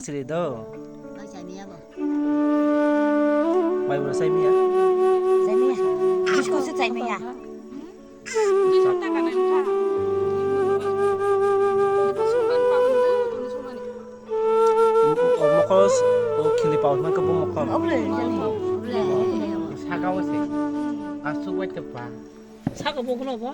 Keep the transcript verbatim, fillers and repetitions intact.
Sri do. Mai chai miya bo. Mai bo chai miya. Chai miya. Biskut se chai miya. O mokol o khili pau man ka bo mokol. Oble jani. Oble. Saka o se. Asuk wai te pa. Saka bo khlo bo.